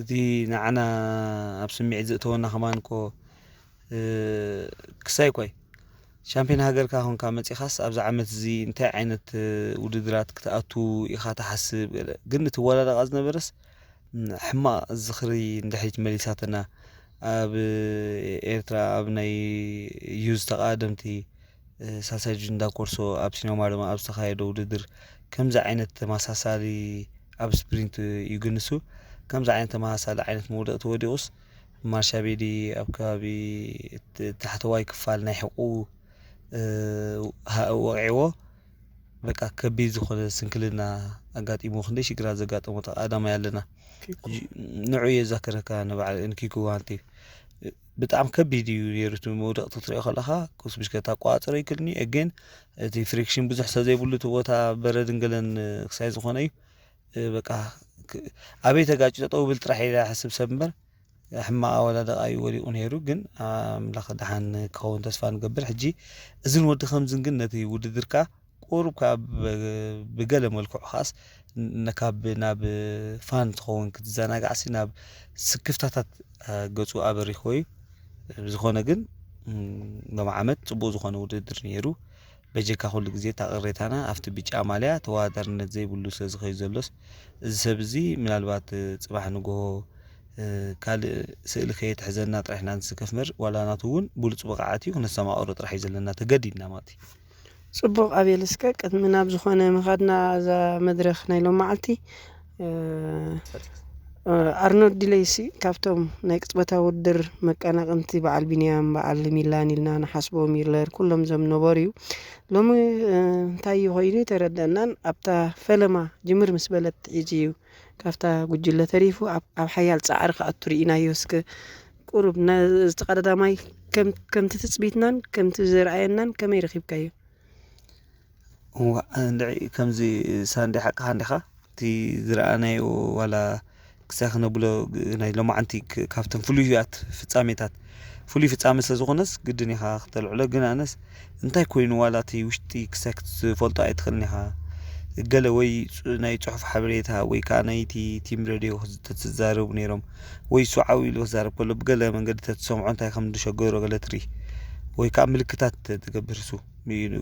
እቲ ንዓና ኣብ ስምዒት ዘእተወና ከማን እኮ እ፣ ክሳይ እኳ እዩ ሻምፒዮን ሃገርካ ኮንካ መፂኻስ ኣብዚ ዓመት እዚ እንታይ ዓይነት እ፣ ውድድራት ክትኣቱ ኢኻ ትሓስብ ገለ ግን እቲ ወዳደቃ ዝነበረስ ም፣ ሕማቕ ዝኽሪ ንድሕሪት መሊሳትና ኣብ ኤርትራ ኣብ ናይ ዩዝ ተቃደምቲ ሳሳጅ እንዳ ኮርሶ ኣብ ሲኖማ ድማ ኣብ ዝተኻየደ ውድድር ከምዚ ዓይነት ተመሳሳሊ ኣብ ስፕሪንት እዩ ግን ንሱ ከምዚ ዓይነት ተመሳሳሊ ዓይነት መውደቕቲ ወዲቑስ ማርሻቤዲ ኣብ ከባቢ እቲ ታሕተዋይ ክፋል ናይ ሕቑ ወቂዕዎ በቃ ከቢድ ዝኾነ ስንክልና ኣጋጢሙ ክንደይ ሽግራት ዘጋጠሞ ተቃዳማይ ኣለና ንዑ የዛክረካ ንበዓል እንኪኩ ዋንቲ ብጣዕሚ ከቢድ እዩ ነይሩ እቲ መውደቕቲ ክትሪኦ ከለኻ ኩስ ብሽከታ ኣቋፅሮ ይክልኒ ግን እቲ ፍሪክሽን ብዙሕ ሰብ ዘይብሉ እቲ ቦታ በረድን ገለን ክሳይ ዝኾነ እዩ በቃ ኣበይ ተጋጭ ጠጠው ብል ጥራሕ ኢላ ሕስብ ሰብ እምበር ሕማቕ ኣወዳድቃ እዩ ወዲቑ ነይሩ ግን ኣምላኽ ደሓን ክኸውን ተስፋ ንገብር ሕጂ እዝን ወዲ ከምዝን ግን ነቲ ውድድርካ ቁሩብ ካብ ብገለ መልክዑ ከዓስ ካብ ናብ ፋን ዝኸውን ክትዘናጋዕሲ ናብ ስክፍታታት ገፁ ኣበሪኽዎ እዩ ብዝኾነ ግን ሎም ዓመት ፅቡቅ ዝኾነ ውድድር ነይሩ በጀካ ኩሉ ግዜ እታ ቅሬታና ኣብቲ ብጫ ማልያ ተወዳዳርነት ዘይብሉ ስለ ዝኸዩ ዘሎስ እዚ ሰብ እዚ ምናልባት ፅባሕ ንግሆ ካልእ ስእሊ ከየትሕዘና ጥራሕ ኢና ንስከፍ ምበር ዋላ ናቱ እውን ብሉፅ ብቕዓት እዩ ክነስተማቕሮ ጥራሕ እዩ ዘለና ተገዲድና ማለት እዩ ፅቡቕ ኣቤል እስከ ቅድሚ ናብ ዝኾነ ምኻድና እዛ መድረኽ ናይ ሎም መዓልቲ ኣርኖልድ ዲለይሲ ካብቶም ናይ ቅፅበታዊ ውድድር መቀናቕንቲ በዓል ቢንያም በዓል ሚላን ኢልና ንሓስቦ ሚለር ኩሎም እዞም ነበሩ እዩ ሎሚ እንታይ እዩ ኮይኑ ተረደእናን ኣብታ ፈለማ ጅምር ምስ በለት ሒዚ እዩ ካብታ ጉጅለ ተሪፉ ኣብ ሓያል ፃዕሪ ክኣቱ ርኢናዮ እስከ ቁሩብ ዝተቐዳዳማይ ከምቲ ትፅቢትናን ከምቲ ዝረኣየናን ከመይ ረኺብካዮ እዋ እንድዒ ከምዚ ሳንዴ ሓቅኻ እንዲኻ እቲ ዝረኣናዮ ዋላ ክሳይ ክነብሎ ናይ ሎማዓንቲ ካብተን ፍሉያት ፍፃሜታት ፍሉይ ፍፃሜ ስለ ዝኾነስ ግድን ኢኻ ክተልዕሎ ግን ኣነስ እንታይ ኮይኑ ዋላ እቲ ውሽጢ ክሳይ ክትፈልጦ ኣይትኽእልን ኢኻ ገለ ወይ ናይ ፅሑፍ ሓበሬታ ወይ ከዓ ናይቲ ቲም ሬድዮ ተትዛረቡ ነይሮም ወይ እሱ ዓው ኢሉ ክዛረብ ከሎ ብገለ መንገዲ ተትሰምዖ እንታይ ከም ዝሸገሮ ገለ ትርኢ ወይ ከዓ ምልክታት ትገብር እሱ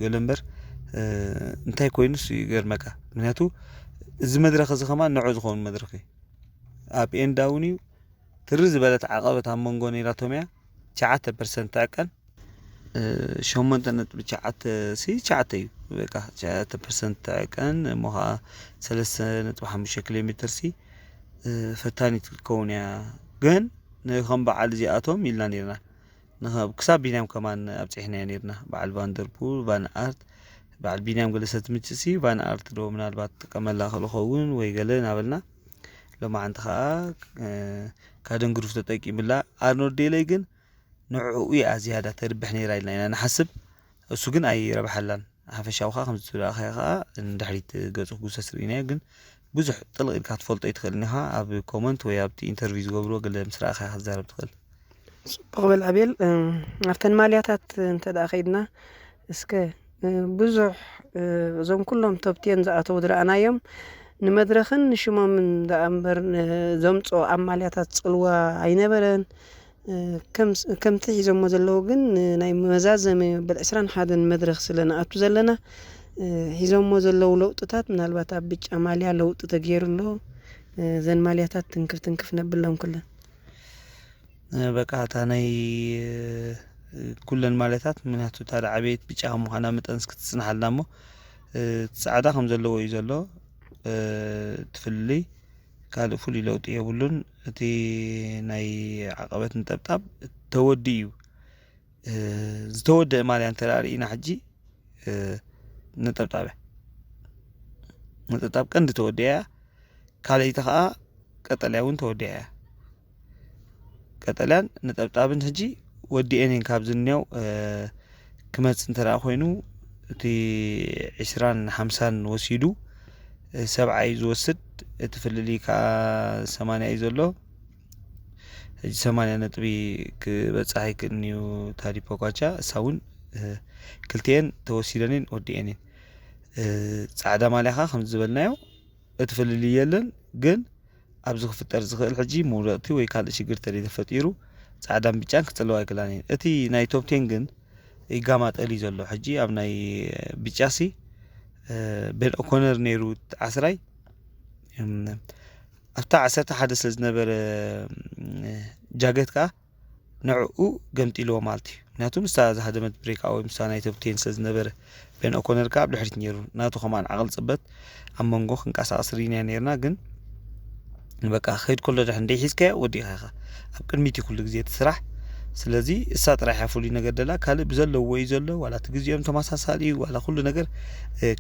ገለ እምበር እንታይ ኮይኑስ ይገርመካ ምክንያቱ እዚ መድረክ እዚ ከማን ንዑ ዝኸውን መድረክ እዩ ኣብ ኤንዳ እውን እዩ ትሪ ዝበለት ዓቐበት ኣብ መንጎ ነይራቶም እያ ትሽዓተ ፐርሰንት ትዕቀን ሸሞንተ ነጥቢ ትሽዓተ ሲ ትሽዓተ እዩ። በቃ ትሽዓተ ፐርሰንት ትዕቀን እሞ ከዓ ሰለስተ ነጥቢ ሓሙሽተ ኪሎ ሜትር ሲ ፈታኒት ክትከውን እያ። ግን ንከም በዓል እዚኣቶም ኢልና ነርና። ክሳብ ቢንያም ከማን ኣብፅሕናዮ ነርና። በዓል ቫንደርፑል፣ ቫን ኣርት፣ በዓል ቢንያም ገለሰ ትምችእ ሲ ቫን ኣርት ዶ ምናልባት ጥቀመላ ክእል ኸውን ወይ ገለ እናበልና ሎማዓንቲ ከዓ ካደንግሩፍ ተጠቂምላ። ኣርኖልድ ዴለይ ግን ንዕኡ እያ ዝያዳ ተርብሕ ነይራ ኢልና ኢና ንሓስብ። እሱ ግን ኣይረብሓላን። ሓፈሻዊ ከዓ ከምዚ ትብላ ከኣ ንድሕሪት ገጹ ክጉሰስ ርኢናዮ። ግን ብዙሕ ጥልቕ ኢልካ ክትፈልጦ ኣይትኽእልን ኢኻ። ኣብ ኮመንት ወይ ኣብቲ ኢንተርቪው ዝገብርዎ ገለ ምስ ረኣኻ ክትዛረብ ትኽእል። ጽቡቕ በል ኣቤል። ኣብተን ማልያታት እንተ ደኣ ከይድና እስከ ብዙሕ እዞም ኩሎም ቶፕቴን ዝኣተዉ ዝረኣናዮም ንመድረኽን ንሽሞምን ደኣ እምበር ዘምፅኦ ኣብ ማልያታት ፅልዋ ኣይነበረን። ከምቲ ሒዞሞ ዘለዉ ግን ናይ መዛዘሚ በል ዕስራን ሓደን መድረኽ ስለ ንኣቱ ዘለና ሒዞሞ ዘለዉ ለውጥታት ምናልባት ኣብ ብጫ ማልያ ለውጢ ተገይሩ ኣሎ። እዘን ማልያታት ትንክፍ ትንክፍ ነብሎም ኩለን። በቃ እታ ናይ ኩለን ማልያታት ምክንያቱ እታ ዓበየት ብጫ ከም ምዃና መጠን እስክትፅንሓልና እሞ ፃዕዳ ከም ዘለዎ እዩ ዘሎ። እቲ ፍልልይ ካልእ ፍሉይ ለውጢ የብሉን። እቲ ናይ ዓቐበት ነጠብጣብ ተወዲ እዩ። ዝተወደአ ማልያ እንተ ርኢና ሕጂ ነጠብጣብ ነጠብጣብ ቀንዲ ተወዲያ እያ። ካልኣይቲ ከዓ ቀጠልያ እውን ተወዲያ እያ። ቀጠልያን ነጠብጣብን ሕጂ ወዲኤን እየን ካብ ዝንያው ክመፅ እንተ ኮይኑ እቲ ዕስራን ሓምሳን ወሲዱ ሰብዓ እዩ ዝወስድ። እቲ ፍልልይ ከዓ ሰማንያ እዩ ዘሎ። ሕጂ ሰማንያ ነጥቢ ክበፅሕ ኣይክእልን እዩ ታዲ ፖጋቻ። እሳ እውን ክልቲኤን ተወሲደን እየን ወዲኤን እየን። ፃዕዳ ማልያ ከዓ ከምዚ ዝበልናዮ እቲ ፍልልይ የለን። ግን ኣብዚ ክፍጠር ዝኽእል ሕጂ መውደቕቲ ወይ ካልእ ሽግር ተደይ ተፈጢሩ ፃዕዳን ብጫን ክፅለዋ ኣይክእላን እየን። እቲ ናይ ቶፕቴን ግን ይጋማጠል እዩ ዘሎ። ሕጂ ኣብ ናይ ብጫ ሲ ቤን ኦኮነር ነይሩ ዓስራይ ኣብታ ዓሰርተ ሓደ ስለ ዝነበረ ጃገት ከዓ ንዕኡ ገምጢልዎ ማለት እዩ። ምክንያቱ ምስታ ዝሃደመት ብሬክ ኣወይ ምስታ ናይ ቶፕቴን ስለ ዝነበረ ቤን ኦኮነር ከዓ ኣብ ድሕሪት ነይሩ ናቱ ከማን ዓቕል ፅበት ኣብ መንጎ ክንቀሳቐስ ርኢና ነርና። ግን በቃ ከይድ ከሎ ድሕ እንደይሒዝካዮ ወዲእካ ኢኻ ኣብ ቅድሚት ኩሉ ግዜ እቲ ስራሕ። ስለዚ እሳ ጥራሕ እያ ፍሉይ ነገር ደላ ካልእ ብዘለዎ እዩ ዘሎ ዋላ እቲ ግዜኦም ተመሳሳሊ እዩ ዋላ ኩሉ ነገር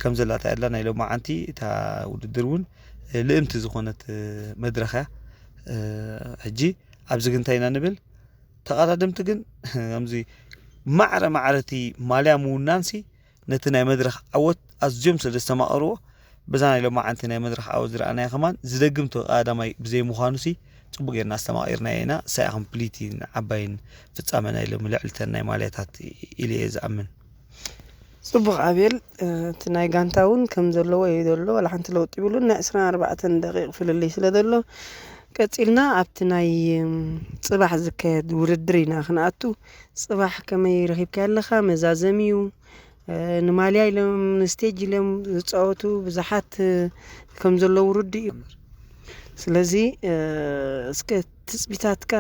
ከም ዘላታ ያላ ናይ ሎማዓንቲ እታ ውድድር እውን ልእምቲ ዝኾነት መድረኽ እያ። ሕጂ ኣብዚ ግን እንታይ ኢና ንብል ተቐዳደምቲ ግን ከምዚ ማዕረ ማዕረ እቲ ማልያ ምውናንሲ ነቲ ናይ መድረኽ ዓወት ኣዝዮም ስለ ዘስተማቐርዎ በዛ ናይ ሎማዓንቲ ናይ መድረኽ ዓወት ዝረኣናዮ ከማን ዝደግም ተቐዳዳማይ ብዘይምዃኑሲ ፅቡቅ ጌርና ኣስተማቒርናዮ ኢና። እሳ እያ ኮምፕሊት ዓባይን ፍጻመ ናይ ሎሚ ልዕልተን ናይ ማልያታት ኢለ እየ ዝኣምን። ጽቡቕ ኣቤል፣ እቲ ናይ ጋንታ እውን ከም ዘለዎ እዩ ዘሎ፣ ዋላ ሓንቲ ለውጢ ይብሉን ናይ ዕስራን ኣርባዕተን ደቂቕ ፍልልይ ስለ ዘሎ ቀጺልና ኣብቲ ናይ ጽባሕ ዝካየድ ውድድር ኢና ክንኣቱ። ጽባሕ ከመይ ረኺብካ ኣለኻ? መዛዘሚ እዩ። ንማልያ ኢሎም ንስቴጅ ኢሎም ዝፃወቱ ብዙሓት ከም ዘለዉ ርዱእ እዩ። ስለዚ እስከ ትፅቢታትካ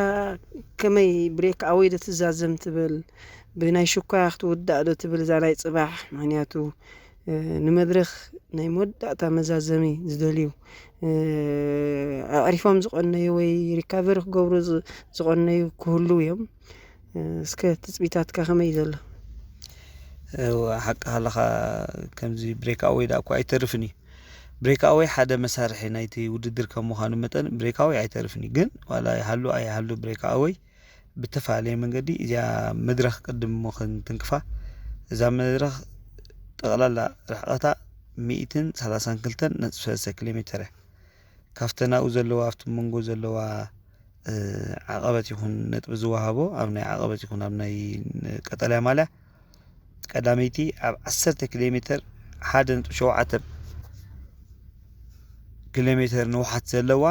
ከመይ ብሬክ ኣወይ ዶ ትዛዘም ትብል ብናይ ሽኳያ ክትውዳእ ዶ ትብል እዛ ናይ ፅባሕ ምክንያቱ ንመድረክ ናይ መወዳእታ መዛዘሚ ዝደልዩ ኣዕሪፎም ዝቆነዩ ወይ recovery ክገብሩ ዝቆነዩ ክህልዉ እዮም። እስከ ትፅቢታትካ ከመይ እዩ ዘሎ? ሓቂ ኣለኻ። ከምዚ breakaway ደኣ እኮ ኣይተርፍን እዩ። Breakaway ሓደ መሳርሒ ናይቲ ውድድር ከም ምዃኑ መጠን breakaway ኣይተርፍን እዩ። ግን ዋላ ይሃሉ ኣይሃሉ breakaway ብተፈላለየ መንገዲ እዚኣ መድረኽ ቅድም እሞ ክንትንክፋ። እዛ መድረኽ ጠቕላላ ርሕቐታ ሚእትን ሰላሳን ክልተን ነጥቢ ሰለስተ ኪሎ ሜትር እያ። ካብተን ኣብኡ ዘለዋ ኣብቲ መንጎ ዘለዋ ዓቐበት ይኹን ነጥቢ ዝወሃቦ ኣብ ናይ ዓቐበት ይኹን ኣብ ናይ ቀጠልያ ማልያ ቀዳመይቲ ኣብ ዓሰርተ ኪሎ ሜትር ሓደ ነጥቢ ሸውዓተ ኪሎ ሜትር ንውሓት ዘለዋ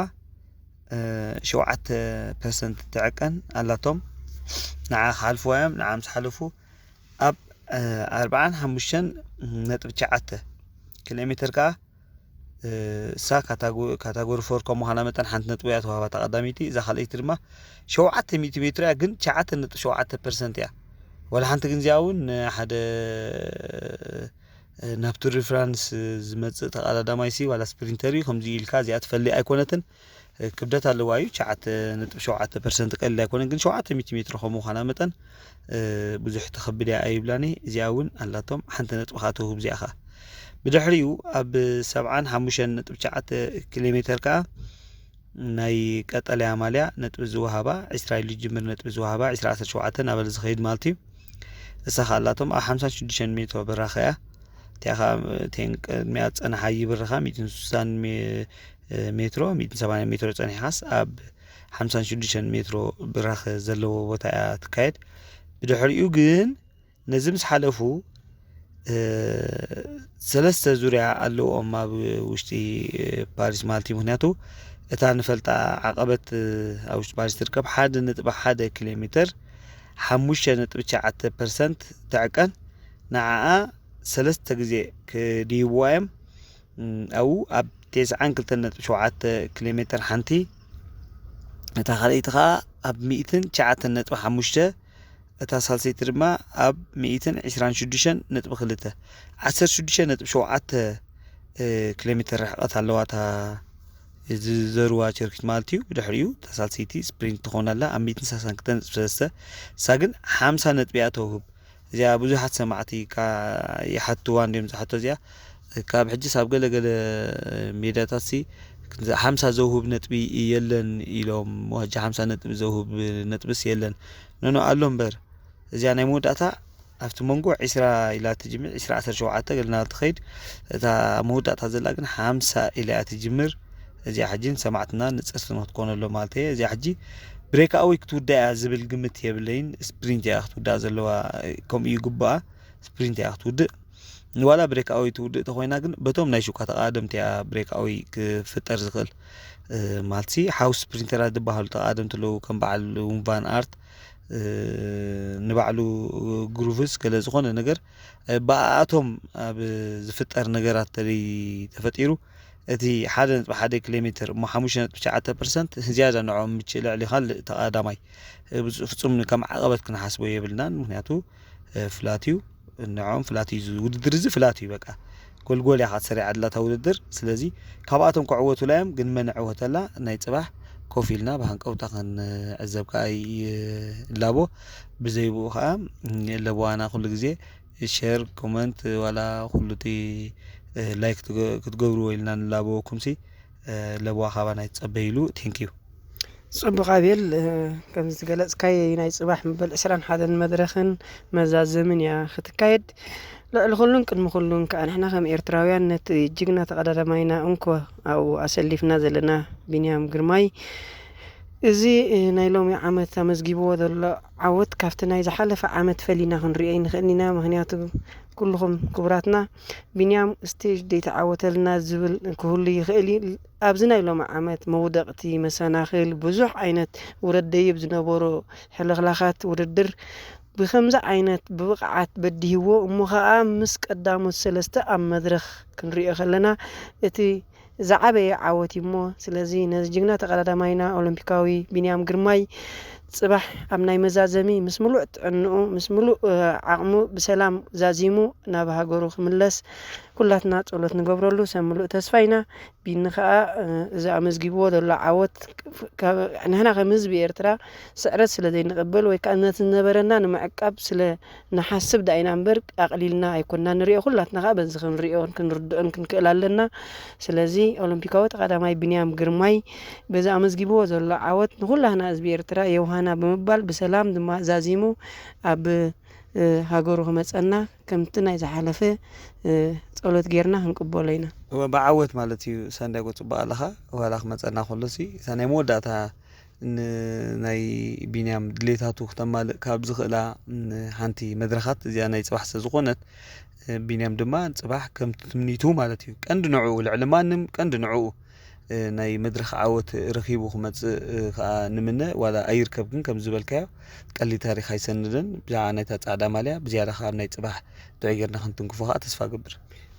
ሸውዓተ ፐርሰንት ትዕቀን ኣላቶም። ንዓ ክሓልፍዋ እዮም። ንዓ ምስ ሓለፉ ኣብ ኣርባዓን ሓሙሽተን ነጥቢ ትሽዓተ ኪሎ ሜትር ከዓ እሳ ካታጎሪ ፎር ከም ምዃና መጠን ሓንቲ ነጥቢ እያ ተዋህባ እታ ቀዳመይቲ። እዛ ካልኣይቲ ድማ ሸውዓተ ሚእቲ ሜትሮ እያ፣ ግን ትሽዓተ ነጥቢ ሸውዓተ ፐርሰንት እያ ዋላ ሓንቲ ግን እዚኣ እውን ሓደ ናብ ቱር ዲ ፍራንስ ዝመፅእ ተቐዳዳማይ ሲ ዋላ ስፕሪንተር እዩ። ከምዚ ኢልካ እዚኣ ትፈሊ ኣይኮነትን። ክብደት ኣለዋ እዩ። ትሽዓተ ነጥቢ ሸውዓተ ፐርሰንት ቀሊል ኣይኮነን፣ ግን ሸውዓተ ሚእቲ ሜትሮ ከም ምዃና መጠን ብዙሕ ተኸብድ እያ ኣይብላኒ። እዚኣ እውን ኣላቶም ሓንቲ ነጥቢ ከዓ ተውህብ። እዚኣ ከዓ ብድሕሪኡ ኣብ ሰብዓን ሓሙሽተን ነጥቢ ትሽዓተ ኪሎ ሜትር ከዓ ናይ ቀጠልያ ማልያ ነጥቢ ዝወሃባ፣ ዕስራ ኢሉ ዝጅምር ነጥቢ ዝወሃባ፣ ዕስራ ዓሰርተ ሸውዓተ እናበለ ዝኸይድ ማለት እዩ። እሳ ከዓ ኣላቶም ኣብ ሓምሳን ሽዱሽተን ሜትሮ ብራኸ እያ። እቲኣ ከዓ እተን ቅድሚያ ዝፀንሓ ይብርኻ ሚእትን ስሳን ሜ-፣ ሜትሮ፣ ሚእትን ሰማንያን ሜትሮ ፀኒሕኻስ ኣብ ሓምሳን ሽዱሽተን ሜትሮ ብራኸ ዘለዎ ቦታ እያ ትካየድ። ብድሕሪኡ ግን ነዚ ምስ ሓለፉ ሰለስተ ዙርያ ኣለዎም ኣብ ውሽጢ ፓሪስ ማለት እዩ። ምክንያቱ እታ ንፈልጣ ዓቐበት ኣብ ውሽጢ ፓሪስ ትርከብ ሓደ ነጥቢ ሓደ ኪሎ ሜትር ሓሙሽተ ነጥቢ ትሽዓተ ፐርሰንት ትዕቀን። ንዓኣ ሰለስተ ግዜ ክድይብዋ እዮም። ኣብኡ ኣብ ተስዓን ክልተን ነጥቢ ሸውዓተ ኪሎ ሜትር ሓንቲ፣ እታ ካልኣይቲ ከዓ ኣብ ሚእትን ትሽዓተን ነጥቢ ሓሙሽተ፣ እታ ሳልሰይቲ ድማ ኣብ ሚእትን ዕስራን ሽዱሽተን ነጥቢ ክልተ፣ ዓሰርተ ሽዱሽተ ነጥቢ ሸውዓተ ኪሎ ሜትር ርሕቀት ኣለዋ እታ ዝዘርዋ ቸርኪት ማለት እዩ። ብድሕሪኡ እታ ሳልሰይቲ ስፕሪንት ትኾን ኣላ ኣብ ሚእትን ሰላሳን ክልተ ነጥቢ ሰለስተ፣ እሳ ግን ሓምሳ ነጥቢ እያ ተውህብ። እዚኣ ብዙሓት ሰማዕቲ ይሓትዋ እንዲም ዝሓቶ እዚኣ ካብ ሕጂ ሳብ ገለ ገለ ሜዳታት ሲ ሓምሳ ዘውህብ ነጥቢ የለን ኢሎም። ሕጂ ሓምሳ ነጥቢ ዘውህብ ነጥብስ የለን። ኖኖ ኣሎ እምበር እዚኣ ናይ መወዳእታ ኣብቲ መንጎ ዕስራ ኢላ ትጅምር፣ ዕስራ ዓሰርተ ሸውዓተ ገለና ትኸይድ። እታ መወዳእታ ዘላ ግን ሓምሳ ኢላ እያ ትጅምር። እዚኣ ሕጂ ንሰማዕትና ንፅርቲ ንክትኮነሎ ማለት እየ። እዚኣ ሕጂ ብሬክ ኣወይ ክትውዳእ እያ ዝብል ግምት የብለይን። ስፕሪንት እያ ክትውዳእ ዘለዋ፣ ከምኡ ይግባኣ። ስፕሪንት እያ ክትውድእ። ዋላ ብሬክ ኣወይ ትውድእ ተኮይና ግን በቶም ናይ ሹካ ተቃደምቲ እያ ብሬክ ኣወይ ክፍጠር ዝኽእል። ማለትሲ ሓውስ ስፕሪንተራት ዝበሃሉ ተቃደምቲ ኣለዉ፣ ከም በዓል ውንቫን ኣርት፣ ንባዕሉ ግሩቭስ ገለ ዝኾነ ነገር ብኣቶም ኣብ ዝፍጠር ነገራት ተደይ ተፈጢሩ፣ እቲ ሓደ ነጥቢ ሓደ ኪሎ ሜትር እሞ ሓሙሽተ ነጥቢ ትሽዓተ ፐርሰንት ዝያዳ ንዕኦም ምችእ ልዕሊ ካልእ ተቐዳማይ። ፍጹም ከም ዓቐበት ክንሓስቦ የብልናን። ምክንያቱ ፍላት እዩ፣ ንዕኦም ፍላት እዩ። ውድድር እዚ ፍላት እዩ። በቃ ጎልጎል እያ ክትሰሪዓ ኣድላታ ውድድር። ስለዚ ካብኣቶም ክዕወቱላ እዮም። ግን መን ዕወተላ ናይ ፅባሕ ኮፍ ኢልና ብሃንቀውታ ክንዕዘብ ከዓ ይላቦ። ብዘይብኡ ከዓ ለበዋና ኩሉ ግዜ ሸር፣ ኮመንት ዋላ ኩሉ እቲ ላይክ ክትገብርዎ ኢልና ንላበወኩም ሲ ለበዋ ካባና ይትፀበይሉ። ቴንክ ዩ። ፅቡቕ ኣቤል፣ ከምዚ ዝገለፅካይ ናይ ፅባሕ መበል ዕስራን ሓደን መድረኽን መዛዘምን እያ ክትካየድ። ልዕሊ ኩሉን ቅድሚ ኩሉን ከዓ ንሕና ከም ኤርትራውያን ነቲ ጅግና ተቐዳዳማይና እንኮ ኣብኡ ኣሰሊፍና ዘለና ቢንያም ግርማይ እዚ ናይ ሎሚ ዓመት ኣመዝጊብዎ ዘሎ ዓወት ካብቲ ናይ ዝሓለፈ ዓመት ፈሊና ክንሪኦ ኣይንኽእልን ኢና። ምክንያቱ ኩልኹም ክቡራትና ቢንያም ስቴጅ ደይተዓወተልና ዝብል ክህሉ ይኽእል እዩ። ኣብዚ ናይ ሎሚ ዓመት መውደቕቲ፣ መሰናኽል፣ ብዙሕ ዓይነት ውረድ ደይብ ዝነበሮ ሕልኽላኻት ውድድር ብከምዚ ዓይነት ብብቕዓት በዲህዎ እሞ ኸዓ ምስ ቀዳሞት ሰለስተ ኣብ መድረኽ ክንሪኦ ከለና እቲ ዝዓበየ ዓወት እዩ እሞ ስለዚ ነዚ ጅግና ተቐዳዳማይና ኦሎምፒካዊ ቢንያም ግርማይ ፅባሕ ኣብ ናይ መዛዘሚ ምስ ምሉእ ጥዕንኡ ምስ ምሉእ ዓቕሙ ብሰላም ዛዚሙ ናብ ሃገሩ ክምለስ ኩላትና ፀሎት ንገብረሉ ሰብ ምሉእ ተስፋ ኢና። ቢኒ ከዓ እዚ ኣመዝጊብዎ ዘሎ ዓወት ንሕና ከም ህዝቢ ኤርትራ ስዕረት ስለ ዘይንቕበል ወይ ከዓ ነቲ ዝነበረና ንምዕቃብ ስለ ንሓስብ ዳኢና እምበር ኣቕሊልና ኣይኮንና ንሪኦ። ኩላትና ከዓ በዚ ክንሪኦን ክንርድኦን ክንክእል ኣለና። ስለዚ ኦሎምፒካዊ ተቐዳማይ ቢንያም ግርማይ በዚ ኣመዝጊብዎ ዘሎ ዓወት ንኩላህና ህዝቢ ኤርትራ የውሃና ብምባል ብሰላም ድማ ዛዚሙ ኣብ ሃገሩ ክመፀና ከምቲ ናይ ዝሓለፈ ፀሎት ጌርና ክንቅበሎ ኢና። ብዓወት ማለት እዩ። ሰንዳይ ጎ ፅቡቅ ኣለኻ። ዋላ ክመፀና ከሎ ሲ እታ ናይ መወዳእታ ናይ ቢንያም ድሌታቱ ክተማልእ ካብ ዝኽእላ ሓንቲ መድረኻት እዚኣ ናይ ፅባሕ ስለ ዝኾነት ቢንያም ድማ ፅባሕ ከም ትምኒቱ ማለት እዩ ቀንዲ ንዕኡ ልዕሊ ማንም ቀንዲ ንዕኡ ናይ መድረኽ ዓወት ረኺቡ ክመፅእ ከዓ ንምነ ዋላ ኣይርከብ ግን ከም ዝበልካዮ ቀሊል ታሪክ ኣይሰንድን ብዛዕባ ናይታ ፃዕዳ ማልያ ብዝያዳ ካብ ናይ ፅባሕ ጥዑይ ጌርና ክንትንክፎ ከዓ ተስፋ ገብር።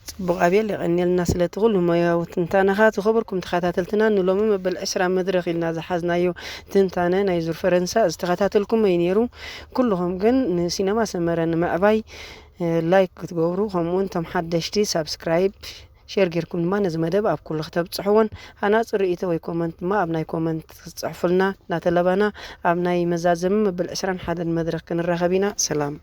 ጽቡቕ ኣቤል፣ የቐንየልና ስለቲ ኩሉ ሞያዊ ትንታነኻ። ዝኸበርኩም ተኸታተልትና፣ ንሎሚ መበል ዕስራ መድረኽ ኢልና ዝሓዝናዮ ትንታነ ናይ ዙር ፈረንሳ ዝተኸታተልኩሞ እዩ ነይሩ። ኩልኹም ግን ንሲነማ ሰመረ ንምዕባይ እ፣ ላይክ ክትገብሩ፣ ከምኡውን እቶም ሓደሽቲ ሳብስክራይብ፣ ሼር ጌርኩም ድማ ነዚ መደብ ኣብ ኩሉ ክተብጽሕዎን ሃናጺ ርእይቶ ወይ ኮመንት ድማ ኣብ ናይ ኮመንት ክትጽሕፉልና እናተለባና፣ ኣብ ናይ መዛዘሚ መበል ዕስራን ሓደን መድረኽ ክንራኸብ ኢና። ሰላም።